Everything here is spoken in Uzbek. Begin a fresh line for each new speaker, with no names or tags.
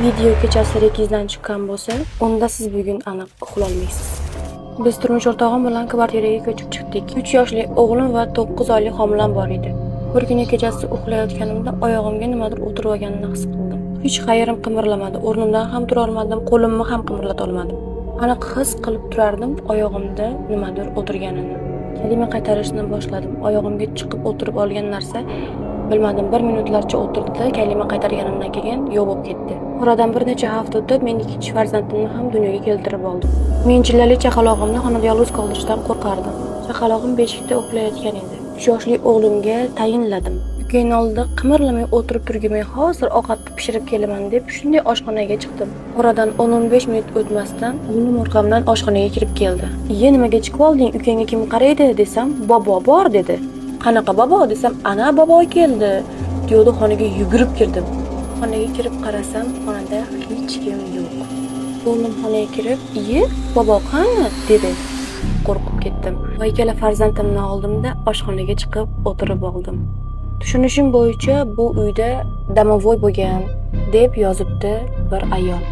Video kechasi rekizdan chiqqan bo'lsa, unda siz bugun aniq uxlolmaysiz. Biz turmush o'rtog'im bilan kvartiraga ko'chib chiqdik. 3 yoshli o'g'lim va 9 oylik homilam bor edi. Bir kuni kechasi uxlayotganimda oyog'imga nimadir o'tirib olganini his qildim. Hech qayerim qimirlamadi, o'rnimdan ham tura olmadim, qo'limni ham qimirlata olmadim. Aniq his qilib turardim oyog'imda nimadir o'tirganini. Kalima qaytarishni boshladim. Oyog'imga chiqib o'tirib olgan narsa, bilmadim, bir minutlarcha o'tirdi, kalima qaytarganimdan keyin yo'q bo'lib ketdi. Oradan bir necha hafta o'tib, men ikkinchi farzandimni ham dunyoga keltirib oldim. Men chillali chaqalog'imni xonada yolg'iz qoldirishdan qo'rqardim. Chaqalog'im beshikda uxlayotgan edi. 3 yoshli o'g'limga tayinladim. Ukangni oldida qimirlamay o'tirib turgin, men hozir ovqatni pishirib kelaman, deb shunday oshxonaga chiqdim. Oradan 10-15 minut o'tmasdan o'g'lim orqamdan oshxonaga kirib keldi. "Iye, nimaga chiqib olding? Ukangga kim qaraydi?" desam, "Bobo bor", dedi. "Qanaqa bobo?" desam, "Ana bobo keldi", deydi. Xonaga yugurib kirdim. Xonaga kirib qarasam, xonada hech kim yo'q. O'g'lim xonaga kirib, "Iye, bobo qani?" dedi. Qo'rqib ketdim. Va ikkala farzandimni oldimda oshxonaga chiqib o'tirib oldim. Tushunishim bo'yicha, bu uyda домовой bo'lgan, deb yozibdi bir ayol.